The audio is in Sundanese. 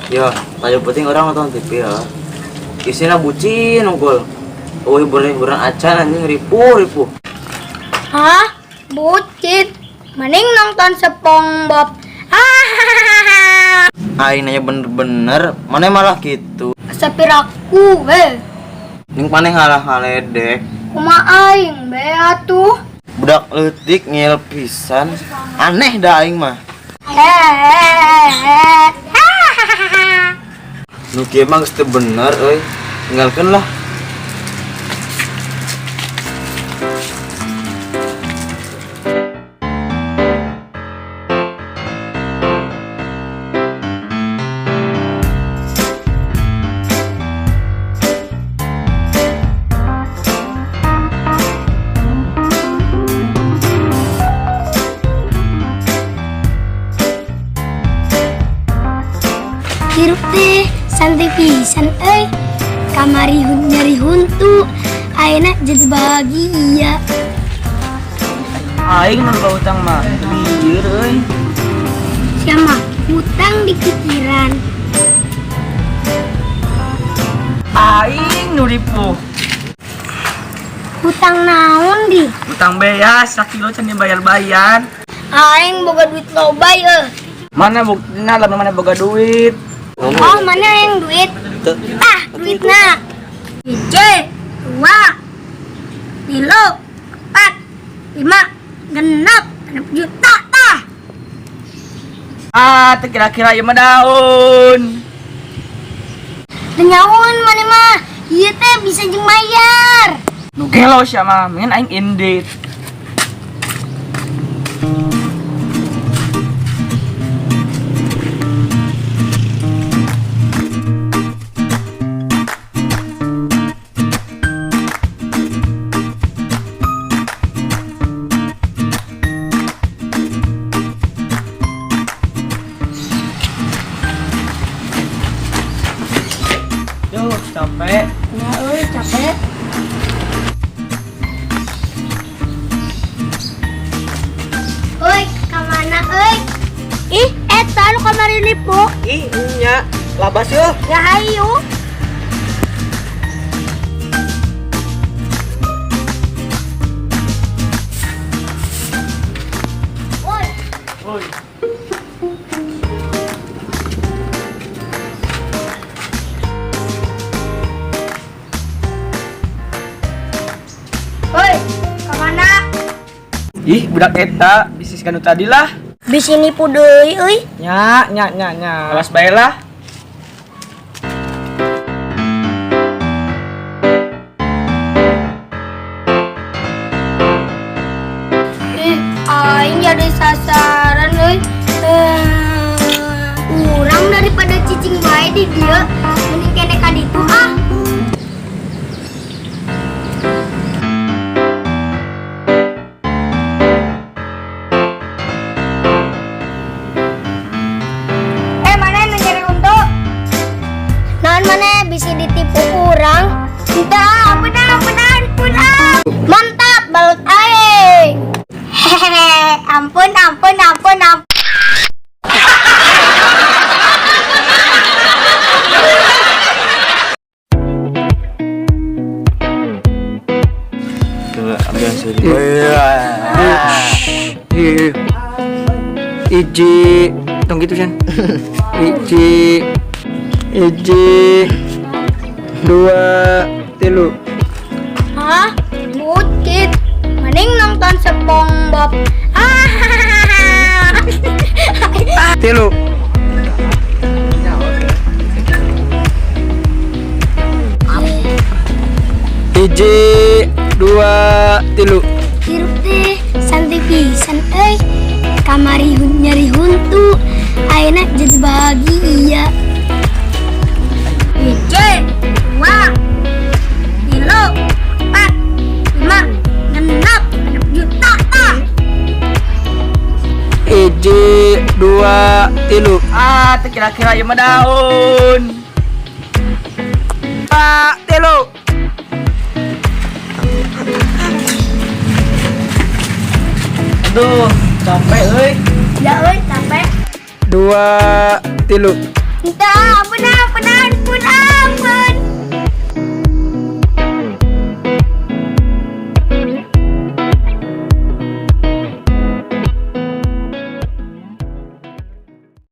Ya, tadi penting orang nonton TV ya. Isinya bucin unggul. Oh, hiburan-hiburan acan anjing ripuh ripuh. Hah? Bucin. Mending nonton SpongeBob. Hahaha. Aing nanya bener-bener, mana malah gitu. Sepiraku we. Ning maneh ngalah ngaledek. Kumaha aing be atuh. Budak leutik ngel pisan. Aneh dah aing mah. Hehehe. Hahaha. Nu kieu mah geus teu bener euy. Tinggalkeun lah. Hirup teh santai pisan euy. Kamari nyari huntu, ayeuna jadi bahagia. Aing nu loba utang mah lieur euy. Siapa? Hutang di pikiran. Aing nu ripuh. Hutang naon di? Utang beas sakilo can dibayar-bayar. Aing boga duit loba ye. Mana buktina lamun mana boga duit? Oh, mana yang duit? Tah, duitna. 1, 2, 3, 4, 5, 6, 6 juta tah. Ah, teu kira-kira ieu mah daun. Teu nyaun maneh mah. Ieu teh bisa jeung mayar. Nu gelo sia mah, mendingan aing indit. Duh, capek. Ya euy, capek. Oi, ka mana euy? Ih, eta nu kamari nipu. Ih, nya, labas yeuh. Ya hayu. Woi, Oi. woi, ka mana? Ih, budak eta bisnis kanu tadi lah. Bisi nipu deui euy. Nya, nya, nya, nya. Awas bae lah. Ih, aing jadi sasaran euy. Urang daripada cicing bae di dieu, mending kene ka ditu ah. Mana nu nyeri untu? Naon mana bisa ditipu urang? Entah, ampun, ampun, ampun, ah. Mantap, balut aing. Hehehe, ampun, ampun, ampun, ampun. Coba ambil sini. Iya. Iji, tong gitu Chan. Iji, iji, 2, 3. Hah? Bucin. Mending nonton SpongeBob. Hahaha. 3. 1, 2, 3. Hirup teh santai pisan euy. Kamari nyari huntu, ayeuna jadi bahagia. 1, 2, 3, 4, 5, 6, 6 juta tah. 1, 2, 3. Ah, teu kira-kira ieu mah daun. 4, 3. Aduh, capek euy. Ya euy, capek. 2, 3. Entah, benar.